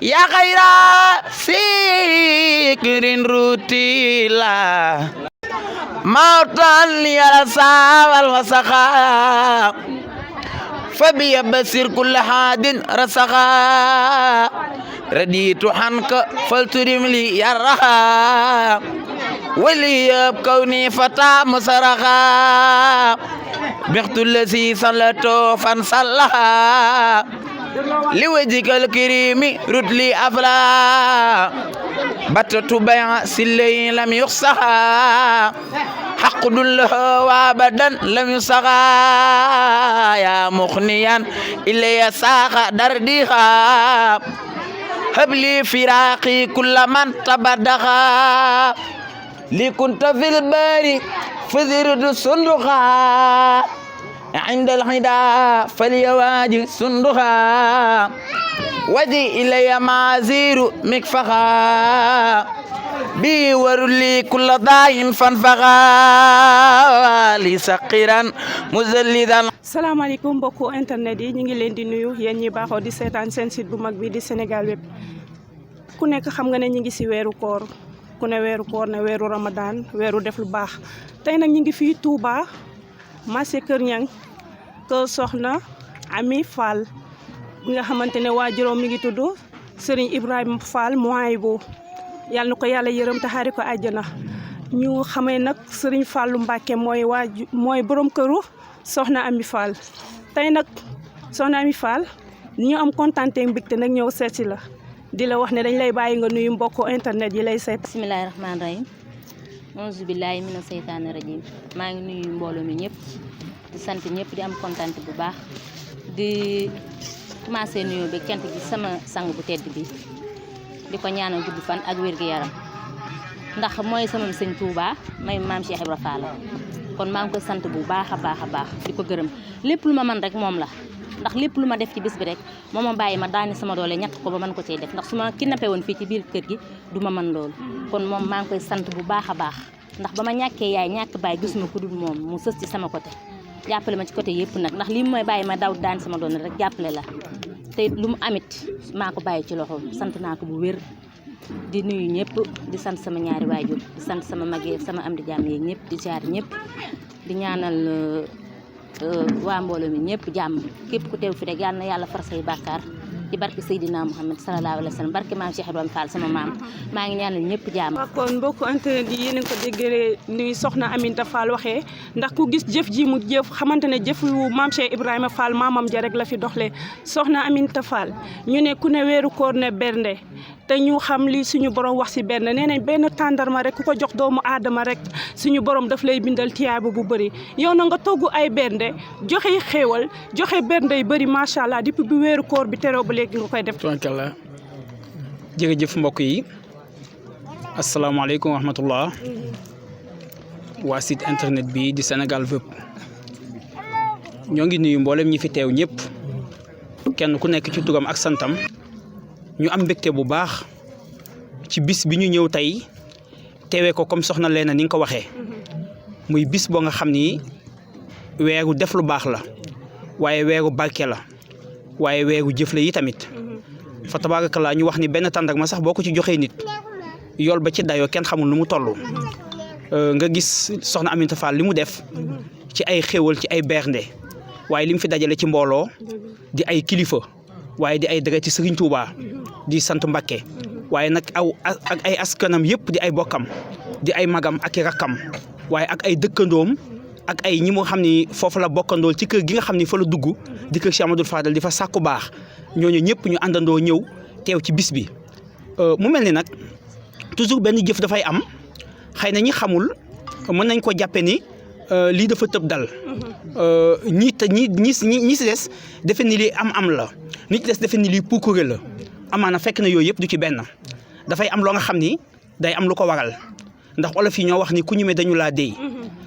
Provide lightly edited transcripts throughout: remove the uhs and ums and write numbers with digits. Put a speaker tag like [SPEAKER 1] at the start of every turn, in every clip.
[SPEAKER 1] يا خير سكر روتيلا موتا ليرسى والوسخاء فبيبصر كل حاد رسخا رديت عنك فلترم لي يرها ولي كوني فتى مسرخا بخت الذي صلته فانصلها لوجهك الكريم رد لي أفلا بتت بيع سلي لم يخصها حق له وابدا لم يصغى يا مخنيا إلي ساق دردها هب لي فراقي كل من تبدها لكنت في الباري فذرد صندوقها عند الحدا فليواجه صندوقها ودي إلي معازير مكفها بي ورلي كل ضاين فانفغا لسقيرا مزلدا.
[SPEAKER 2] salaamaaleykum mbokku internet yi ñu ngi leen di nuyu yéen ñi baaxoo di seetaan seen site bu mag bi di Sénégal Web ku nekk xam nga ne ñu ngi si weeru koor ku ne weeru koor ne weeru Ramadan weeru def lu baax tey nag ñu ngi fii Touba marché Kër Ñang kër Soxna Ami Fall bi nga xamante ne waajuram mi ngi tudd Serigne Ibrahima Fall Mouhaïbou yàlla na ko yàlla yërëm te xaari ko àjjana ñu xamee nag Serigne Fallou Mbacké mooy borom këru Soxna Ami Fall tey nag Soxna Ami Fall ñu am kontaante mbégte nag ñëw seet si la di la wax ne dañ lay bàyyi nga nuyu mbokku internet yi lay seet.
[SPEAKER 3] bismillahi rahmaani rahim auzu billahi mina seytaani rajim maa ngi nuyu mbooloo mi ñëpp di sant ñëpp di am kontaante bu baax di commencé nuyoo bi cant gi sama sang bu tedd bi di ko ñaanal gudd fan ak wér-gu-yaram ndax mooy sama sëñ Touba may maam Cheikh Ibra Fall kon maa ngi koy sant bu baax a baax di ko gërëm lépp lu ma mën rek moom la ndax lépp lu ma def ci bis bi rek moo ma bàyyi ma daani sama doole ñàkk ko ba mën ko cee def ndax su ma kidnappé woon fii ci biir kër gi du ma mën loolu kon moom maa ngi koy sant bu baax a baax ndax ba ma ñàkkee yaay ñàkk bàyyi gisuma ku dul moom mu sës ci sama côté jàppale ma ci côté yëpp nag ndax lii mooy bàyyi ma daw daani sama doole rek jàppale la te lu mu amit maa ko bàyyi ci loxo sant naa ko bu wér di nuyu ñëpp di sant sama ñaari waajur di sant sama mag yi sama am di jàmm yeeg ñëpp di jaar ñëpp di ñaanal waa mbooloo mi ñëpp jàmm képp ku teew fi rek yal na yàlla far say bàkkaar ci barke Seydina Muhammad sallallahu alayhi wa sallam barke maam Cheikh Ibrahima Fall sama maam maa ngi ñaanal ñëpp jàmm.
[SPEAKER 2] waaw kon mbokku internet yi yéen a ngi ko déggee ni Soxna Aminta Fall waxee ndax ku gis jëf ji mu jëf xamante ne jëf wu maam Cheikh Ibrahima Fall maamam ja rek la fi doxlee Soxna Aminta Fall ñu ne ku ne weeru koor ne bernde te ñu xam li suñu borom wax si benn nee nañ benn tàndarma rek ku ko jox doomu aadama rek suñu borom daf lay bindal tiyaaba bu bëri yow na nga togg ay bernde joxe xéewal joxe bernde yu bëri macha allah depuis bu weeru koor bi teroo ba léegi nga koy def.
[SPEAKER 4] tubaarkalla jërëjëf mbokk yi asalaamaaleykum wa rahmatullah waa site internet bi di Sénégal Web ñoo ngi nuyu mboolem ñi fi teew ñëpp kenn ku nekk ci turam ak santam. ñu am mbégte bu baax ci bis bi ñu ñëw tey teewee ko comme soxna Leena ni nga ko waxee muy bis boo nga xam ni weeru def lu baax la waaye weeru barke la waaye weeru jëf la yi tamit fa tabaarakallaa ñu wax ni benn tàndarma sax boo ko ci joxee nit yool ba ci dayoo kenn xamul nu mu toll nga gis soxna Aminta Fall li mu def ci ay xéwal ci ay bernde waaye li mu fi dajale ci mbooloo di ay kilifa waaye di ay deret ci Serigne Touba di sant Mbacké waaye nag ak ay askanam yëpp di ay bokkam di ay magam ak i rakkam waaye ak ay dëkkandoom ak ay ñi mu xam ni foofu la bokkandool ci kër gi nga xam ni fa la dugg di kër Cheikh Amadou Fadal di fa sàkku baax ñooñu ñëpp ñu àndandoo ñëw teew ci bis bi. mu mel ni nag toujours benn jëf dafay am xëy na ñi xamul mën nañ ko jàppe ni lii dafa tëb dal ñi si des defe ni lii am la nit des defe ni lii puukure la amaana fekk na yooyu yëpp du ci benn dafay am loo nga xam ni day am lu ko waral ndax olof yi ñoo wax ni ku ñemee dañu laa déy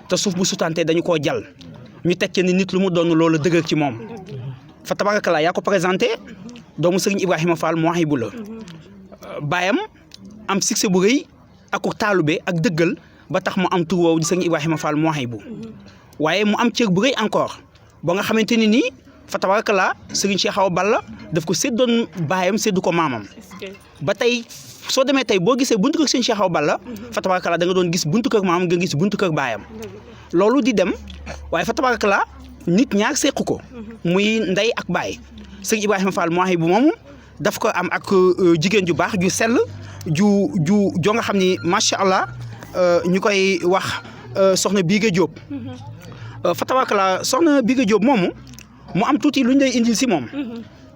[SPEAKER 4] te suuf bu sutantee dañu koo jal ñu teg ci ni nit lu mu doon loolu dëgër ci moom fa tabarakallah yaa ko présenté doomu Serigne Ibrahima Fall Mouhaïbou la baayam am succès bu rëy ak taalube ak dëggal ba tax mu am tur woowu di Serigne Ibrahima Fall Mouhaïbou waaye mu am cër bu rëy encore ba nga xamante ni nii fa tabarakallah Serigne Cheikh Awa Balla daf ko séddoon baayam séddu ko maamam ba tey soo demee tey boo gisee buntu kër Serigne Cheikh Awa Balla fa tabarakallah da nga doon gis buntu kër maamam nga gis buntu kër baayam loolu di dem waaye fa tabarakallah nit ñaar seq ko muy ndey ak baay Serigne Ibrahima Fall Mouwahibou moomu daf ko am ak jigéen ju baax ju sell ju nga xam ni macha allah ñu koy wax soxna Biige Diop fa tabarakallah soxna Biige Diop moomu mu am tuuti lu ñu lay indil si moom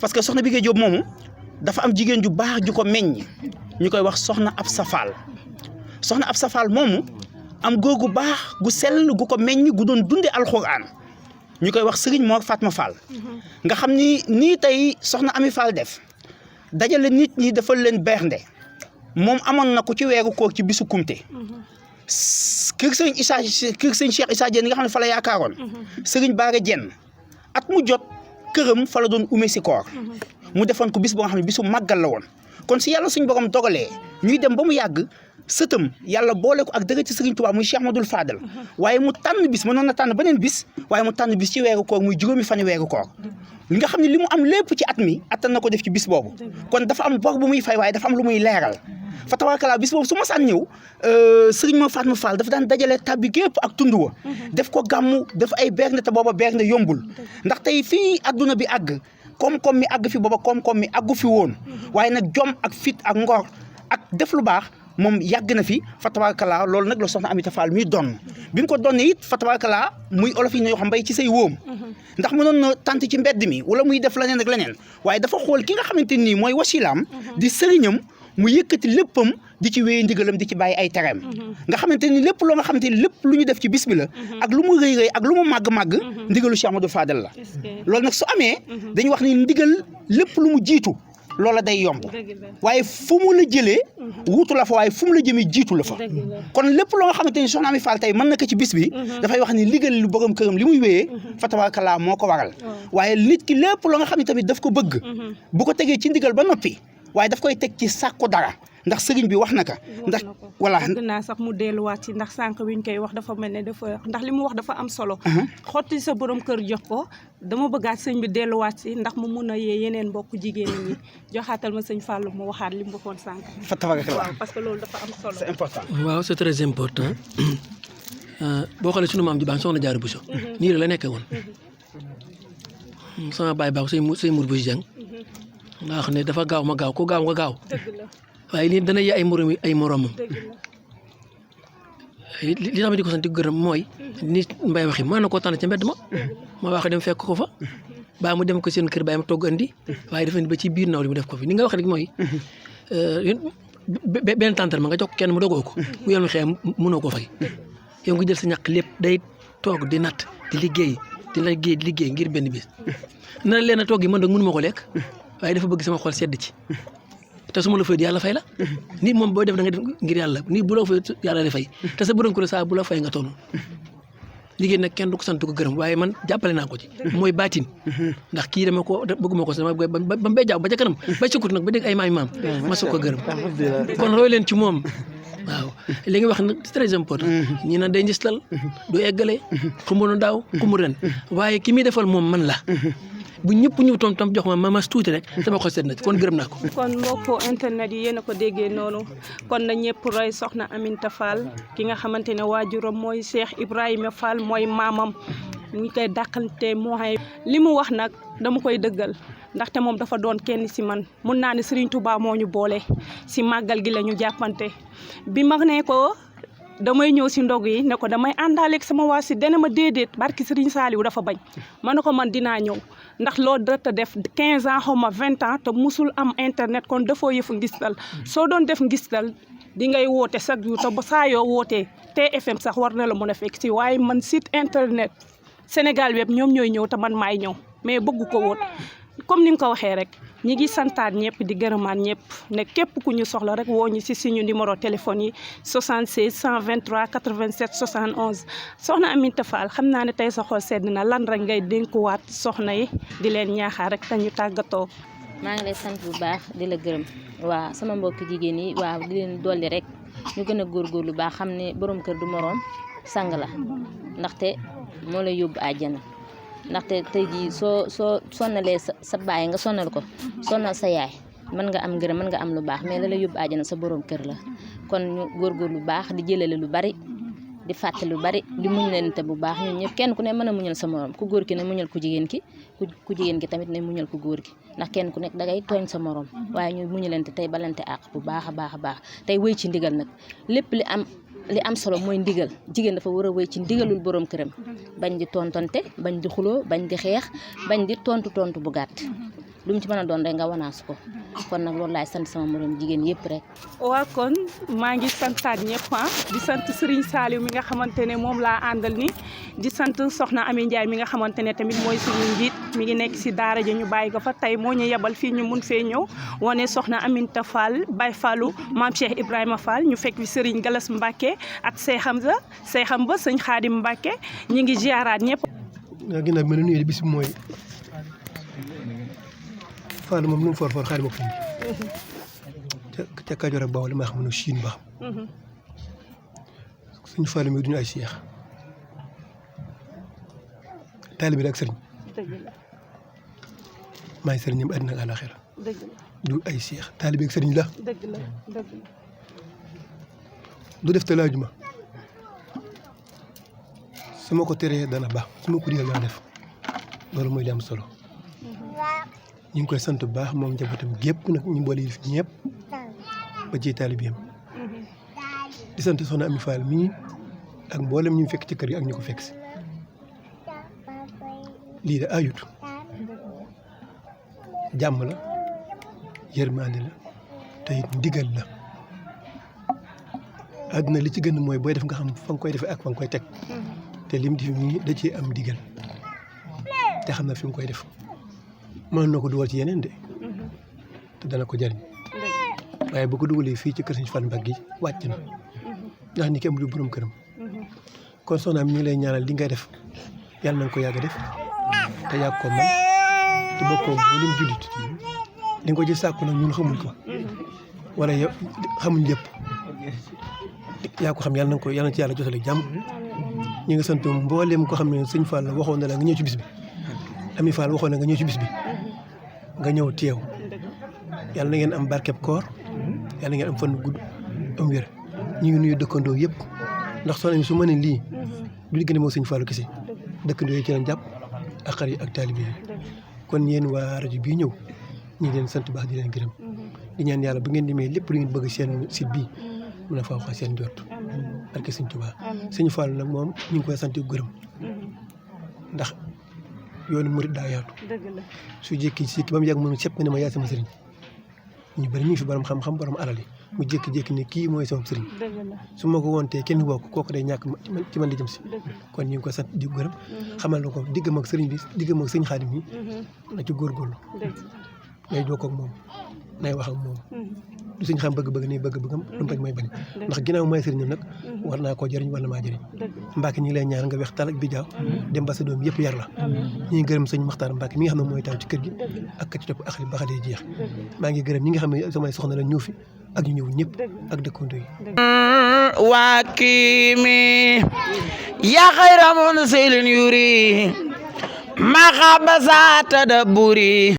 [SPEAKER 4] parce que soxna Biige Diop moomu dafa am jigéen ju baax ju ko meññ ñu koy wax soxna Absa Fall soxna Absa Fall moomu am góor gu baax gu sell gu ko meññ gu doon dunde alxuraan ñu koy wax Serigne Mor Fatma Fall nga xam ni nii tey soxna Ami Fall def dajale nit ñi defal leen bernde moom amoon na ko ci weeru koor ci bisu kumte kër Serigne Cheikh Issa Diène nga xam ne fa la yaakaaroon Serigne Bara Diène at mu jot këram fa la doon ume si koor mu defoon ko bis boo nga xam ne bisu màggal la woon kon si yàlla suñu borom dogalee ñuy dem ba mu yàgg sëtam yàlla boole ko ak dëgg ci Serigne Touba muy Cheikh Madul Fadal waaye mu tànn bis mënoon na tànn beneen bis waaye mu tànn bis ci weeru koor muy juróomi fani weeru koor li nga xam ne li mu am lépp ci at mi attan na ko def ci bis boobu kon dafa am bor bu muy fay waaye dafa am lu muy leeral fa tabarakallah bis boobu su ma saan ñëw Serigne Mor Fatma Fall dafa daan dajale tabbi gépp ak tund wa def ko gàmmu def ay bernde te booba bernde yombul ndax tey fii adduna bi àgg koom-koom mi àgg fi booba koom-koom mi àggu fi woon waaye nag jom ak fit ak ngor ak def lu baax moom yàgg na fi fa tabarakallah loolu nag la soxna Amita Fall mi doon bi mu ko doonee it fa tabarakallah muy olof yi ñoo xam mbay ci say wóom ndax mënoon na tant ci mbedd mi wala muy def leneen ak leneen waaye dafa xool ki nga xamante nii mooy wasilaam di sëriñam mu yëkkati léppam di ci wéy ndigalam di ci bàyyi ay tereem nga xamante ni lépp loo nga xamante ni lépp lu ñu def ci bis bi la ak lu mu rëy rëy ak lu mu màgg-màgg ndigalu Cheikh Amadou Fadal la loolu nag su amee dañuy wax ni ndigal lépp lu mu jiitu loola day yomb waaye fu mu la jëlee wuutu la fa waaye fu mu la jëmee jiitu la fa kon lépp loo nga xamante ni soxna Ami Fall tey mën na ko ci bis bi dafay wax ni ndigal lu borom këram li muy wéyee fa tabarakallah moo ko waral waaye nit ki lépp loo nga xam ne tamit daf ko bëgg bu ko tegee ci ndigal ba noppi waaye daf koy teg ci sàkku dara ndax sëriñ bi wax na ka ndax voilà
[SPEAKER 2] bëgg naa sax mu delluwaat ci ndax sànq wi ñu koy wax dafa mel ne dafa ndax li mu wax dafa am solo xotti sa borom kër jox ko dama bëggaat sëñ bi delluwaat ci ndax mu mun a yee yeneen mbokk jigéen ñi joxaatal ma sëñ Fallou mu waxaat li mu waxoon sànq
[SPEAKER 4] fa tabarakallah
[SPEAKER 2] waaw parce que loolu dafa am solo
[SPEAKER 4] c'est important
[SPEAKER 5] waaw c'est très important boo xoolee sunu maam ji baax soxna Jaara Buso nii la nekkee woon sama baay baax sëñ Mour Buso Jeng nga xam ne dafa gaaw ma gaaw ku gaaw nga gaaw waaye lii dana yee ay moromam li tax ma di ko sant di gërëm mooy nit mbay waxi mën na koo tànn ca mbedd ma wax dem fekk ko fa baa mu dem ko seen kër bàyyi ma togg andi waaye dafa ne ba ci biir naw li mu def ko fi ni nga wax rek mooy benn tàntal ma nga jox kenn mu dogoo ko bu yoon xëy mënoo ko fay yow nga jël sa ñàkk lépp day toog di natt di liggéey ngir benn bis na leen a toog yi man nag mënu ma ko lekk waaye dafa bëgg sama xol sedd ci te su ma la fay yàlla fay la nit moom booy def da nga def ngir yàlla nit bu la fay yàlla la fay te sa borom ko saa bu la fay nga toll liggéey nag kenn du ko sant ko gërëm waaye man jàppale naa ko ci mooy baatin ndax kii dama ko bëgguma ko sama ba mbay jaaw ba ca kanam ba sukut nag ba dégg ay maam ma su ko gërëm kon roy leen ci moom waaw li nga wax nag c'est très important ñi na day njistal du eggale xumunu daaw xumu ren waaye ki muy defal moom man la bu ñëpp ñëw tam jox ma mas tuuti rek sama xol seet na kon gërëm naa ko.
[SPEAKER 2] kon mbokku internet yi yéen a ko déggee noonu kon na ñëpp roy soxna Aminta Fall ki nga xamante ne waajuram mooy Cheikh Ibrahima Fall mooy maamam ñu koy dàqante mooy li mu wax nag dama koy dëggal ndaxte moom dafa doon kenn si man mun naa ne Serigne Touba moo ñu boole si màggal gi la ñu jàppante bi mag ne ko damay ñëw si ndog yi ne ko damay àndaaleeg sama waa si dana ma déedéet barki Serigne Saliou dafa bañ ma ne ko man dinaa ñëw ndax loolu data def 15 ans xaw ma 20 ans te musul am internet kon dafoo yëfu ngistal soo doon def ngistal di ngay woote chaque jour te ba saa yoo wootee TFM sax war na la mën a fekk si waaye man site internet Sénégal web ñoom ñooy ñëw te man maay ñëw mais bëgg ko woon comme ni nga ko waxee rek ñi ngi santaat ñëpp di gërëmaat ñëpp ne képp ku ñu soxla rek woo ñu si suñu numéro téléphone yi 76 123 87 71 soxna Aminta Fall xam naa ne tey sa xol sedd na lan rek ngay dénkuwaat soxna yi di leen ñaaxaar rek te ñu tàggatoo.
[SPEAKER 3] maa ngi lay sant bu baax di la gërëm waaw sama mbokki jigéen yi waaw di leen dolli rek ñu gën a góorgóorlu baax xam ne borom kër du moroom sang la ndaxte moo lay yóbbu àjjana ndaxte tey jii soo sonnalee sa baay nga sonnal ko sonnal sa yaay mën nga am ngërëm mën nga am lu baax mais la lay yóbbu àjjana sa borom kër la kon ñu góorgóorlu lu baax di jëlale lu bari di fàtte lu bari di muñ leen te bu baax ñun ñëpp kenn ku ne mën a muñal sa morom ku góor ki ne muñal ku jigéen ki ku jigéen ki tamit ne muñal ku góor ki ndax kenn ku nekk dangay tooñ sa morom waaye ñu muñalante tey balante àq bu baax a baax a baax tey wéy ci ndigal nag lépp li am solo mooy ndigal jigéen dafa war a wéy ci ndigalul borom këram bañ di tontante bañ di xuloo bañ di xeex bañ di tontu bu gàtt lu mu ci mën a doon rek nga wanaasu ko kon nag loolu laay sant sama morom jigéen yëpp rek.
[SPEAKER 2] waa kon maa ngi santaat ñëpp di sant Serigne Saliou mi nga xamante ne moom laa àndal ni di sant Soxna Ami Ndiaye mi nga xamante ne tamit mooy suñu njiit mi ngi nekk si daara ja ñu bàyyi ko fa tey moo ñu yebal fii ñu mun fee ñëw wane Soxna Aminta Fall Baye Fallou maam Cheikh Ibrahima Fall ñu fekk fi Serigne Galas Mbacke ak Seyxam ba sëñ Xaadim Mbacke ñu ngi ziaraat ñëpp.
[SPEAKER 6] ginnaaw bi ma la nuyee bis bi mooy Fall moom lu mu for xaadim ak ca Kajoor ak Bawol li ma xam ne Chine ba xam suñu Fall mi duñu ay seex taalibe bi ak sëriñ maay sëriñam àddina ak àllaaxira du ay seex taalibe ak sëriñ la du def te laajuma su ma ko teree dana baax su ma ko digal dana def loolu mooy li am solo ñu ngi koy sant bu baax moom njabootam gépp nag ñu boole yi fi ñëpp ba ci taalibeem di sant Soxna Ami Fall mii ak mboolem ñu fekk ci kër gi ak ñu ko fekk si lii de ayut jàmm la yërmande la te it ndigal la àdduna li ci gën mooy booy def nga xam fa nga koy defee ak fa nga koy teg te lim di fi nii da ciy am ndigal te xam na fi nga koy def mën na ko dugal ci yeneen de te dana ko jariñ waaye bu ko dugalee fii ci kër Sëñ Fall Mbacke gi wàcc na ndax ni ki am du borom këram kon soxna mi ñu ngi lay ñaanal li ngay def yàlla na nga ko yàgg def te yàgg ko man te bokkoo bu lim jullit li nga ko ci sàkku nag ñun xamuñ ko wala yow xamuñ lépp yaa ko xam yàlla na ko yàlla na ci yàlla jotale jàmm ñu ngi sant mboolem ko xam ne Sëñ Fall waxoon na la nga ñëw ci bis bi Ami Fall waxoon na nga ñëw ci bis bi nga ñëw teew yàlla na ngeen am barkeb koor yàlla na ngeen am fan gudd am wér ñu ngi nuyu dëkkandoo yëpp ndax soxna mi su ma nee lii du diggante moo Sëñ Fallu kese dëkkandoo yi ci lañ jàpp ak xar yi ak taalibe yi kon yéen waa rajo bii ñëw ñu ngi leen sant baax di leen gërëm di ñaan yàlla bu ngeen demee lépp lu ngeen bëgg seen site bii mën a faaw xa seen jot barke Sëñ Tuubaa Sëñ Fallu nag moom ñu ngi koy sant gërëm ndax yoonu murit daa yaatu su jékki ba mu yàgg mënu sepp nga ne ma yaay sama sëriñ ñu bëri ñu ngi fi borom xam-xam borom alal yi mu jékki-jékki ne kii mooy sama sëriñ su ma ko woontee kenn woo ko kooku day ñàkk ci man di jëm si kon ñu ngi ko sant di gërëm xamal na ko diggam ak sëriñ bi diggam ak sëriñ Xaadim yi na ci góorgóorlu nay jokkoo ak moom nay wax ak moom du suñ xam bëgg-bëgg nii bëgg-bëggam lu mu bañ mooy bañ ndax ginnaaw may sëriñam nag war naa koo jëriñ war na maa jëriñ Mbacke ñi ngi lay ñaan nga weex tal ak bi jaaw dem ba sa doom yëpp yar la ñi ngi gërëm sëñ Maxtaar Mbacke mi nga xam ne mooy taw ci kër gi ak ka ci topp axali ba xale jeex maa ngi gërëm ñi nga xam ne samay soxna la ñëw fi ak ñu ñëw ñëpp ak dëkkandoo yi
[SPEAKER 1] واكيمي يا خير منزل يري ما خاب تدبري